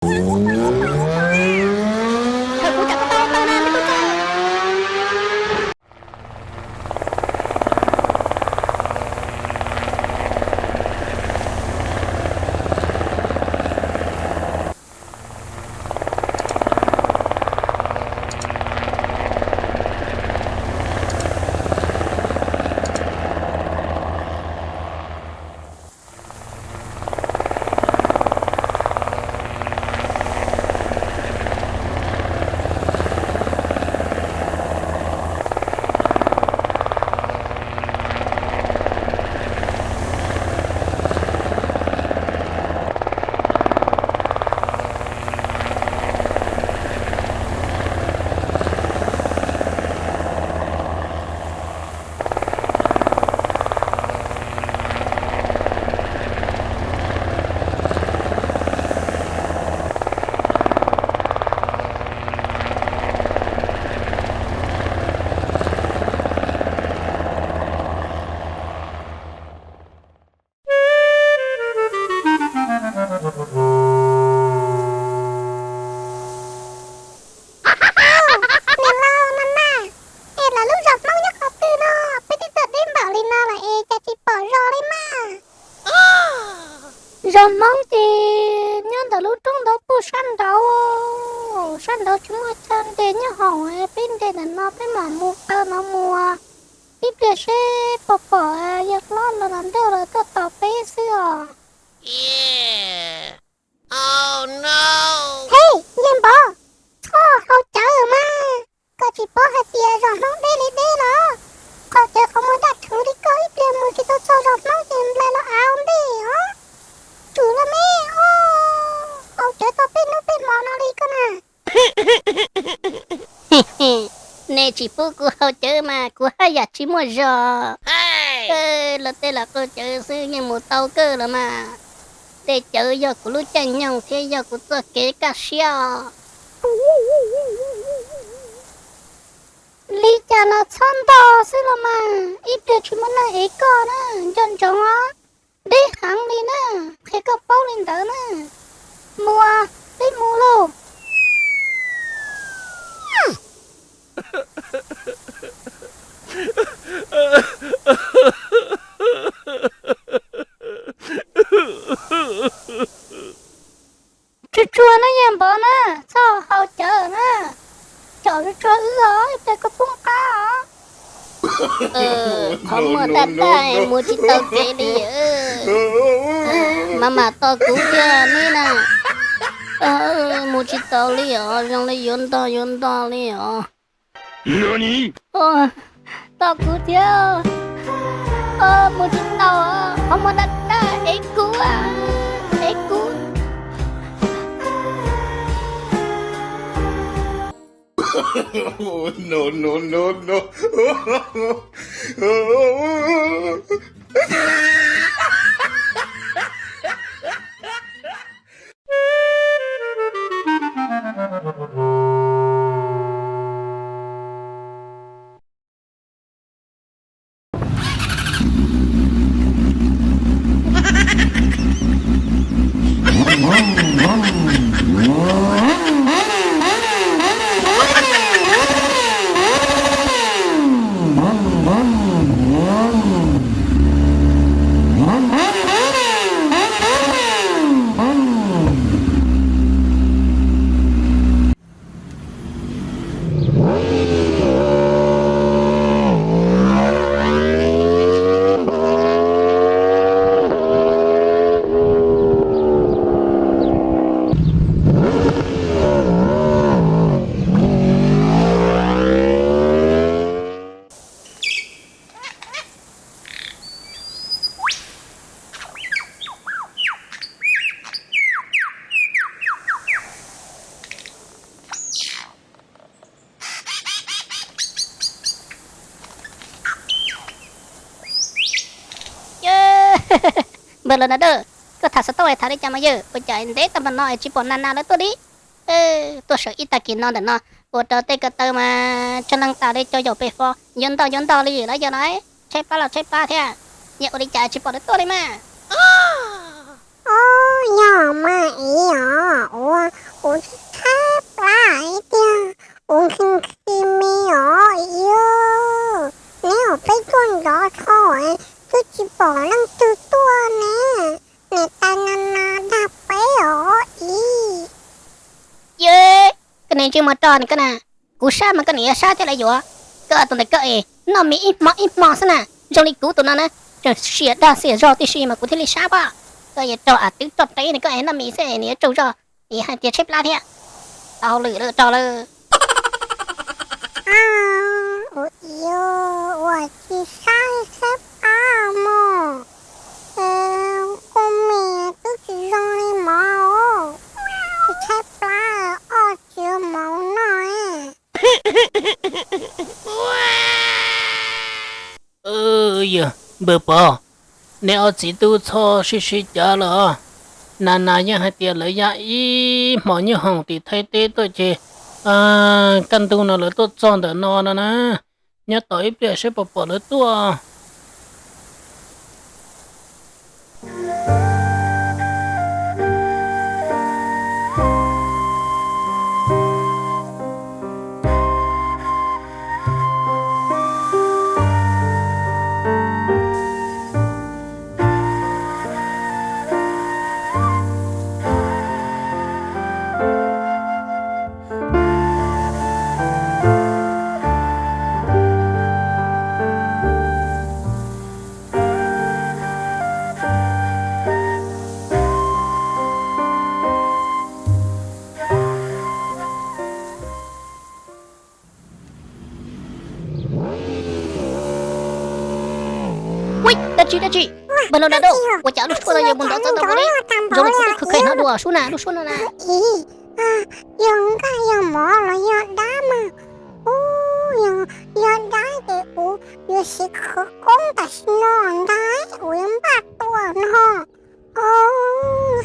Thov kuv rov qab tau tau na, me tub txawj. Niam laus, niam laus, es lawv lub zos Hmoob nyob qhov twg no? Peb twb tuaj deb npaum li no lawm es cas tsis pom zos li mas. Zos Hmoob ces nyob ntawm lub roob nraud puag sab nraud, sab nraud tsis muaj chaw nres nyob hauv, peb nres ntawm no peb mam mus taw no mus. Ib pliag seb puas pom yawg hlob los ntawd lawv tuaj tos peb xwb os. Hej, yawg Npov, txhob haus cawv mas, koj tsis paub hais tias zos Hmoob deb li deb los? Haus cawv qhov muag daj rhuv li koj ib pliag mus tsis tau txog zos Hmoob ces nplai los av ntej os. Tsum los me, haus cawv tau peb hnub peb hmo no li koj na. Nej tsis pub kuv haus cawv mas kuv haj yam tsis muaj zog. Luag tej los qaug cawv xwb yeej mus tau kawg los mas. Tej cawv yog kuv lub caij nyoog thiab yog kuv txoj kev kaj siab os. Li cas los txhob ntog xwb los mas, ib pliag tsis muaj neeg ev koj na, nco ntsoov os. Deb heev li na, qhia koj paub li ntawd na. Mus, peb mus lauj. Tsuag tsuag na yawg Npov na, txhob haus cawv na. Caum tsuag tsuag wb os, ib pliag koj poob qab os. Qhov muag daj daj mus tsis tau kev li. Mas mam tos kuv thiab neb na. Mus tsis tau li os, zoo li yuav ntog yuav ntog li os. Tos kuv thiab. Mus tsis tau, qhov muag daj daj ev kuv, ev kuv. Npawg Los Nas Dawj, koj tham xov tooj es tham li cas mas yawg? Ua cas ntev tag npaum no es tsis pom Nas Nas lawv tuaj li? Tuaj sawv ib tag kis no ntawm no, ua rau tej ko taw mas tsawg leej tas li cov yaum pem fo, yuav ntog yuav ntog li lawm yawg los. Tshaib plab los tshaib plab thiab, nyias ua li cas tsis pom lawv tuaj li mas. Os, Yog mas ib os, ua kuv tshaib plab ib tiag, kuv nqhis nqhis me os ib. Neb ua peb tuaj nrov tho, twb tsis pom leej twg tuaj ne, niam tais na na dag peb os ib. Yog, koj niam ntsej muag rog ni koj na, kuv sab mas koj niam yuav sab thiab lawv yuav. Koj tus ntawm koj es noj mis ib hmo ib hmo xwb na, zoo li kuv tus no na, tseem xiam dag xiam zog tib si mas kuv thiaj li sab pob. Koj yuav raug av twb roj reb ne, koj es noj mis xwb nws yuav tsaug zog, nws hais tias tshaib plab thiab. Tau hauj lwm lawm rog lawm. Ua tsis sab tshaib plab mog, kuv mis twb tsis zoo li mov, tshaib plab, ob tsis ua mov noj. Yog, npawg Pov, neb ob txiv tub txhob sib sib cav lawm os. Na na yeej hais tias lawv ya ib hmos nyob hoom tim Thaib teb tuaj ces kaj ntug no lawv tuaj txog ntawm no no na. Nyob tos ib pliag saib puas pom lawv tuaj. Ui, dab tsi dab tsi? Npawg Leonardo, ua cas lub tshuaj no yuav mus nrov txog ntawm ua li? Zoo li kuv twb khwv khev hnov dua sub na, lub tshuaj no na. Yog nkaj yog mov los yog dab mas. Yog dab ces kuv yuav siv khawv koob tam sim no ntag, kuv yuav npaj tua no.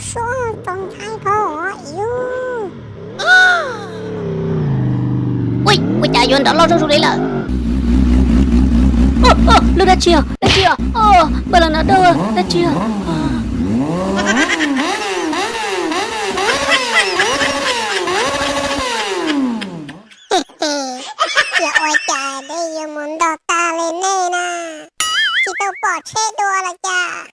Suab tau ntshai dhau ib. Ua cas yuav nrov loj zuj zus li lawm? Lub dab tsi os, dab tsi os? Npawg Leonardo, dab tsi os? Yog ua cas nej yuav mus ntog tag li nej na? Tsis tau pom tsheb dua los cas?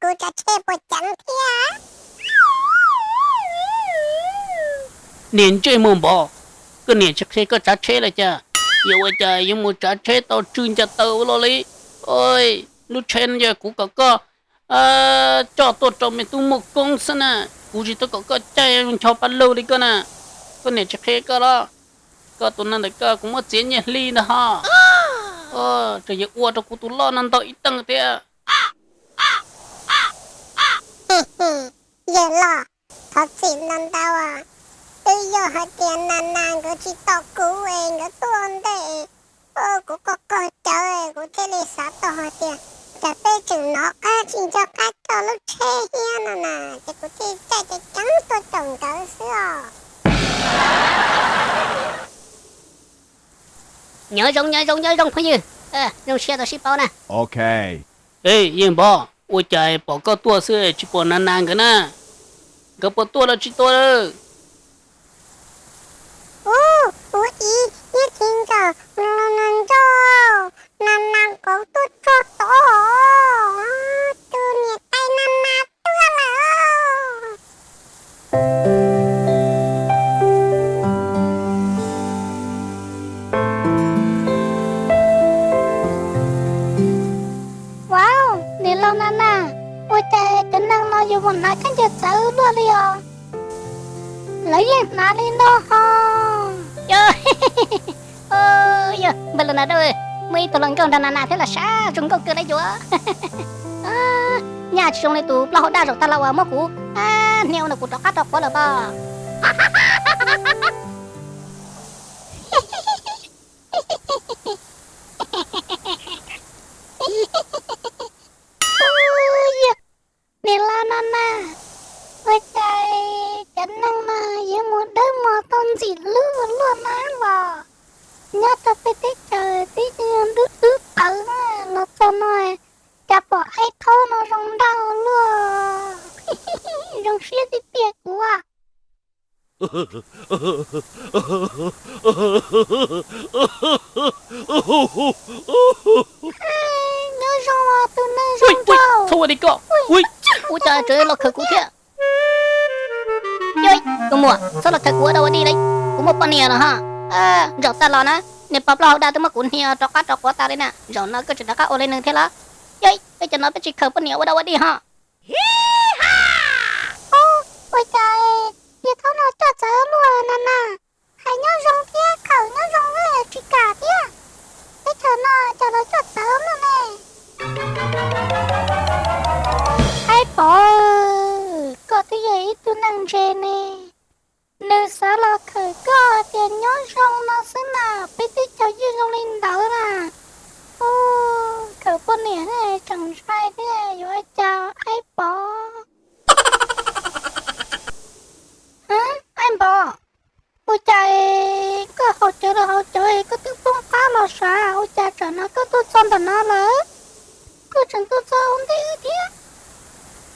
Kuv tsav tsheb puas ceev thiab? Niag ntsej muag npov, koj niam tsis qhia koj tsav tsheb los cas? Yog ua cas yuav mus tsav tsheb tau tsw nca taw ua luaj li? Lub tsheb no yog kuv kom koj coj tuaj rau me tub muaj koob xwb na, kuv tsis tau kom koj caij ncho paj lug li koj na. Koj niam tsis qhia koj los? Koj tus neeg ntawm koj kuv muab txiav nyiaj hli ntag ho. Tseem yuav ua rau kuv tus loj no ntog ib teeg thiab. Yawg loj, thov txim ntau ntau, twb yog hais tias Nas Nas nkawd tsis tos kuv es nkawd tuaj ntej, kuv qaug qaug cawv kuv thiaj li xav tau hais tias cas peb tseem hnov qab tsis nco qab coj lub tsheb thiab no na, ces kuv thiaj caij ceev ceev tuaj caum nkawd xwb os. Nyob zoo nyob zoo nyob zoo phooj ywg, zoo siab tau sib paub na. Yawg Npov, ua cas pom koj tuaj xwb tsis pom Nas Nas nkawd na? Nkawd puas tuaj los tsis tuaj lawm? Ub, ua ib nyob tsis ncaum los nas nrog Nas Nas nkawd tuaj txog tod, tus niam tais Nas Nas tuaj lawm. Vauv, niam laus Nas Nas, ua cas cov neeg no yuav mus hnav khaub ncaws txawv luaj li os? Lawv yeej hnav li no ho. Yog, npawg Leonardo, muaj ib tug hluas nkauj nrog Nas Nas thiab los sav zoo nkauj kawg na yuav. Nyaj tsis zoo li tus plaub hau daj zaum tag los uas muab kuv hnia ua rau kuv rov qab rau qhuav lawm pob. Niam laus Nas Nas, ua cas cov neeg no yuav mus dawb mos tau ntxim hlub luaj na los? Nyob rau peb teb chaws twb yog dub dub tawv los txog no, cas pom Aib Phob no zoo nraug luaj. Zoo siab tiag tiag kuv. Nyob zoo os tus neeg zoo nraug. Ua cas tseem los khawm kuv thiab? Yog, tus muam, txhob los khawm kuv ua dog ua dig li, kuv muaj poj niam lawm ho. Zaum tas los na, niag pog plaub hau daj twb muab kuv hnia rov qab rov quav tas li na, zaum no koj tseem rov qab ua li nws thiab los? Yog, peb cov no peb tsis khawm poj niam ua dog ua dig ho. Ua cas niag thaub no coj txawv luaj na na, hais nyob zoo thiab khawm nyob zoo tsis kam thiab. Teb chaws no cas los coj txawv luaj ne. Aib Pov, koj twb yog ib tug neeg ntse ne, nws xav los khawm koj tias nyob zoo no xwb na, peb teb chaws yeej zoo li ntawd na. Khawm poj niam tseem ntshai thiab yuav ua cas Aib Pov? Aib Pov, ua cas koj haus cawv los haus cawv koj twb poob qab los sav, ua cas tsam no koj tuaj txog ntawm no lawm? Koj tseem tuaj txog ua ntej wb thiab,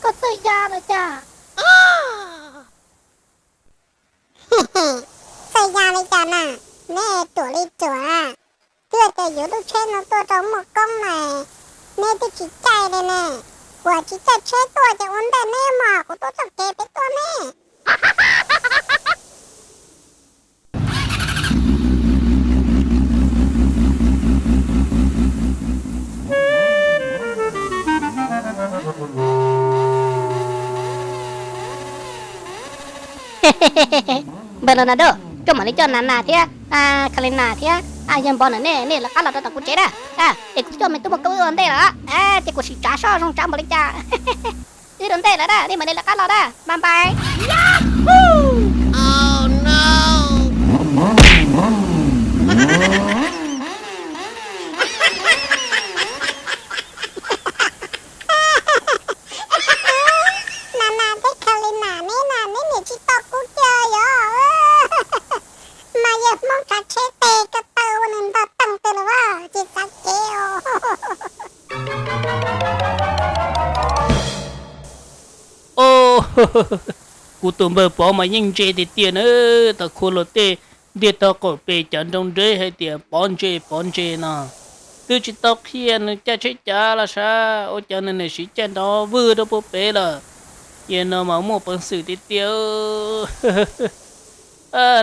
koj txawj ya los cas? Txawj ya li cas na, neb ruam li ruam. Twb tias yuav lub tsheb no tuaj rau muaj koob mas neb twb tsis caij li ne. Kuv tsis caij tsheb tuaj ces ua ntej neb mas kuv tuaj txoj kev pem tuaj ne. Npawg Leonardo, koj mam li coj Nas Nas thiab Kha Li Nas thiab yawg Npov na, nej nej lawv qab los rau tom kuv tsev na, es kuv coj me tub muaj koob wb ua ntej lawm, ces kuv sim tsav soj zoo tsav npaum li cas. Wb ua ntej lawm na, nej mam li lawv qab los na, bye bye. Nas Nas thiab Kha Li Nas neb na, neb niam tsis tau kuv kiag yog. Mas yawg Hmoob tsav tsheb tes ko taw ua nws ntog teej twg los tsis xav kev os. Kuv tus npawg Pov mas yeej ntse tiag tiag na, tau khua luag tej ntiag tau qaum pes cav nroo nreb hais tias Pov ntse Pov ntse no. Twb tsis tau qhia nws caij tsheb cav los sav, ua cas nws niam siv caij nrov vwg rau puag pem lawm. Yog no mas muaj peev xwm tiag tiag.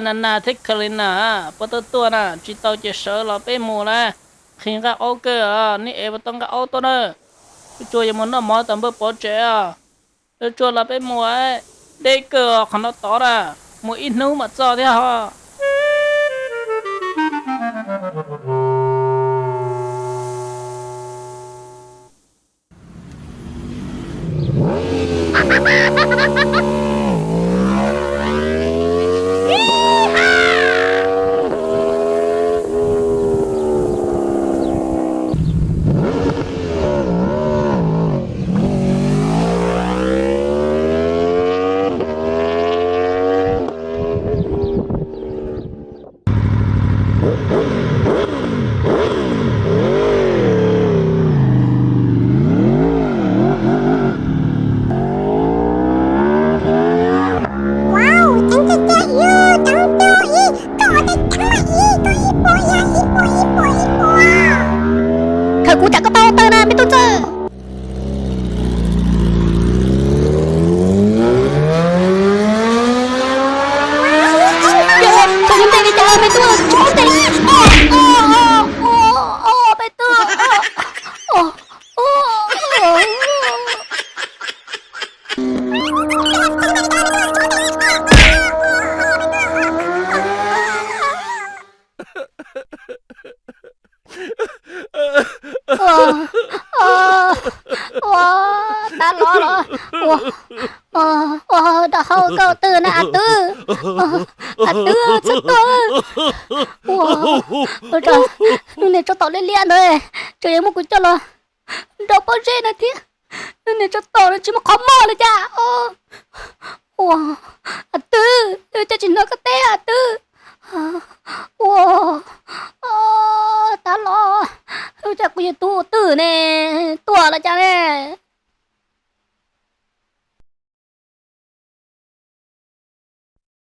Nas Nas thiab Kha Li Nas, puas tau tuaj na? Tsis tau ces sawv los peb mus lawm. Qhia nqaij aub kawg os, neb ev puas tau nqaij aub tuaj na. Wb tsuas yuav mus noj mov tom npawg Pov tsev os. Wb tsuas los peb mus, deb kawg os qhov no tod na, mus ib hnub mam txog thiab ho. Khawm kuv tsam koj tau taw na me tub ntxawg. Thaum ntej li cas me tub tsis paub tes. Me tub. Ua, tab los los. Ua, ua, rau hauv koj twg na a twb? A twb txhob tuag. Ua, ua, hnub niag tsov tom liab liab ntawd tseem yuav muab kuv coj los nrog pob zeb no thiab. Hnub niag tsov tom no tsis muaj qhov muag li cas. Ua, a twb, cas tsis hnov koj teb a twb? Ua, tab los, cas kuv yog tus twg ne? Tuag los cas ne?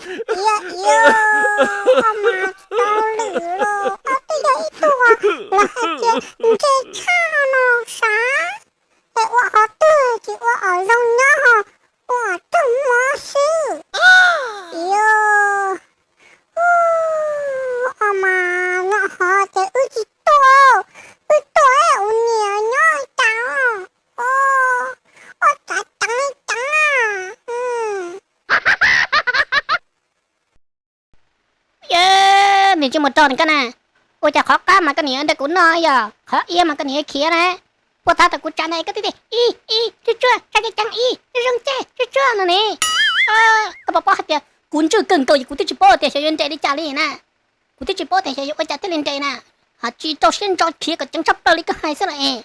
Iov, iov, ob mas tsis tau lwm los ob twb yog ib tug los hais tias ntse tshaj no sav, es ua qhov twg tsis ua kom zoo nyob ho ua kom raug mob xwb. Iov, ob mas nyob hov ces wb tsis tuaj, wb tuaj ua niam nyob cas os, ob tsav ceev ceev na. Nws tsis mus rog nws koj na, ua cas qhov qab mas koj niam yuav nrog kuv noj yog qhov iab mas koj niam yuav khiav na. Puag ta thaum kuv tsav ntawd koj twb tias ib ib tsuag tsuag tsav ceev ceev ib zoo zoo ceg tsuag tsuag no ne. Koj puas paub hais tias kuv ntswj kawg nkaus es kuv twb tsis paub tias xyov yuav nres li cas li na. Kuv twb tsis paub tias xyov yuav ua cas thiaj li nres na. Ho tsis rau siab ntso khiav kom ceev tshaj plaws li koj hais xwb los es,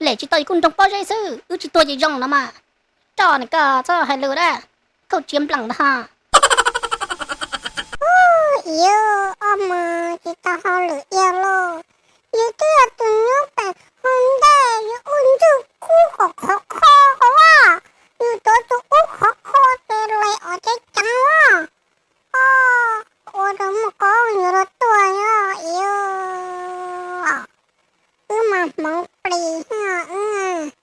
lem tsis tau es kuj nroo pob zeb xwb, wb tsis tuag ces zoo no mas. Roj nws koj txhob hais lus dab, khauj tsiav npleem ntag ho. Iov, ob mas tsis tau hauj lwm iab lauj, yus twb yog tus nyob pem hauv ntej yuav ua ntswj kub kom khov kho os, yus tuav tus ub khov kho ces lem os ceev ceev os. Ua rau muaj qoob yuav rau tuag os. Iov, wb mas hmoov plis thiab wb.